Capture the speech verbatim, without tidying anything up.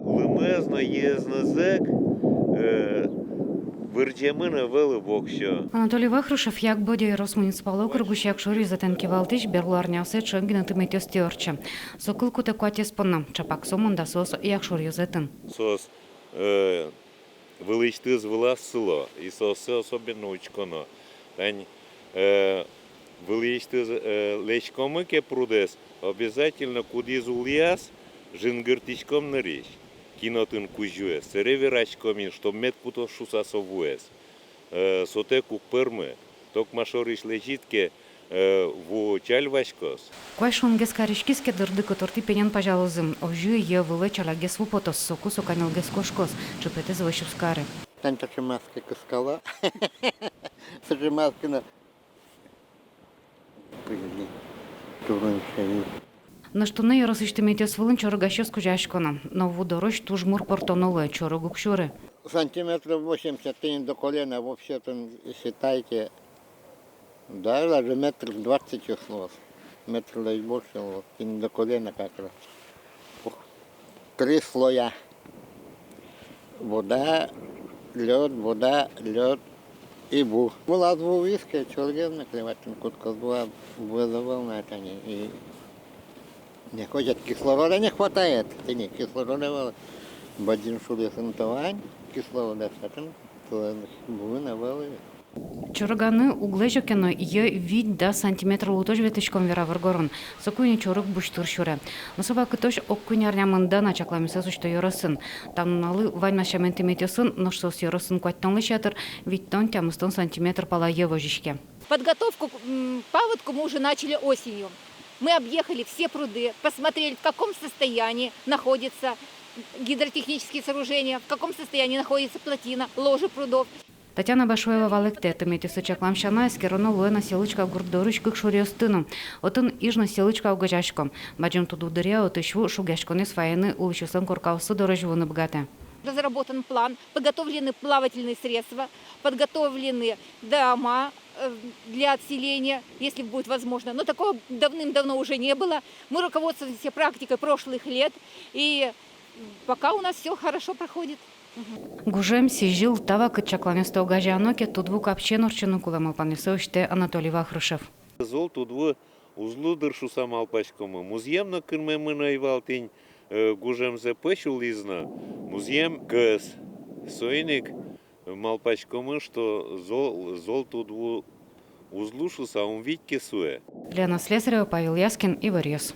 Лымыез но, йӧэз но зӧк, э, вырӟемын ӧвӧл воксё. Анатолий Вахрушев, Як-Бӧдья ёрос муниципал округысь Якшур ёзэтэн кивалтӥсь, берло арняосы ӵем гинэ тыметъёстӥ ортче. Со кыл кутэ куатез понна, чапак сомында соос Якшур ёзэтын. Соос, э, вылысьтыз вылаз сыло, и сооссэ особенно учконо. Тань, э, вылысьтыз, э, лэзькомы ке прудэз, обязательно кудӥз улӥяз жингыртӥськом нырысь, кин отын кузёез, сэре вераськом ини, чтоб мед кутоз шуса со вуэз. Э, сотэк уг пӧрмы. Токма шорысь лэзид ке, э, ву ӵаль васькоз. Куазь шунгес кариськиз ке, дырды котыртӥ пенен пазялозы. Озьы йӧ вылэ ӵалякгес ву потоз, соку со каньылгес кошкоз, чыпетэз вӧсь уз кары. Тань таӵе маска кыскало. Таӵе маска но. Пыжи. Турын шеви. Нош туннэ ёросысь тыметъёс вылын чорыгасьёс кузяськоно, но ву дорозь туж мур пыртоно луэ, чорыг уг сюры. Сантиметров восемьдесят, тӥни до колена, вообще там считайте. Да, даже метр двадцать число. Метр даже больше, вот, тӥни до колена как раз. Ух, три слоя. Вода, лёд, вода, лёд и ву. Вылаз ву вуиз ке, чорыгез но клевать ум кутскоз, вылаз ву ӧвӧл на, тани, и не хочет, кислорода не хватает, тӥни, кислорода ӧвӧл. Бадӟым шуръёсын то вань кислорода, татын вуын ӧвӧл. Чорыганы уг лэзё ке но, йӧ вить-дас сантиметр луытозь ветлӥськом, вера воргорон. Соку ини чорыг бусьтыр сюре. Но со вакытозь ог куинь арня мында на чакламъёссэс усьто ёросын. Та нуналлы ваньмаз сямен тыметъёсын, нош соос ёросын куатьтонлэсь ятыр, витьтон-тямыстон сантиметр пала йӧ возиське. Подготовку к, м, паводку мы уже начали осенью. Мы объехали все пруды, посмотрели, в каком состоянии находится гидротехнические сооружения, в каком состоянии находится плотина, ложи прудов. Татьяна Башуева валэктэ, тыметъёсты чаклам сяна, эскероно луэ на Селычка гурт дорысь кык шуръёсты но. Отын Иж но Селычка огазеясько. Бадӟым тудву дыръя отысь ву шугъяськонэз вайыны улӥсьёслэн коркаоссы дорозь вуыны быгатэ. Разработан план, подготовлены плавательные средства, подготовлены дома, э, для отселения, если будет возможно. Но такого давным-давно уже не было. Мы руководствуемся практикой прошлых лет, и пока у нас всё хорошо проходит. Гужем, сӥзьыл, та вакыт чакланъёсты огазеяно ке, тудву капчиен ортчыны кулэ, малпанъёссэ усьтэ Анатолий Вахрушев. Зол тудву уз лу, дыр, шуса малпаськомы. Музъем но кынмемын ӧй вал, тӥни, э, гужемзэ пӧсь улӥз но, музъем кӧс. Соин ик малпаськомы, что зол, зол тудву уз лу шуса, ум вить ке суэ. Лена Слесарева, Павел Яскин, «Иворъёс».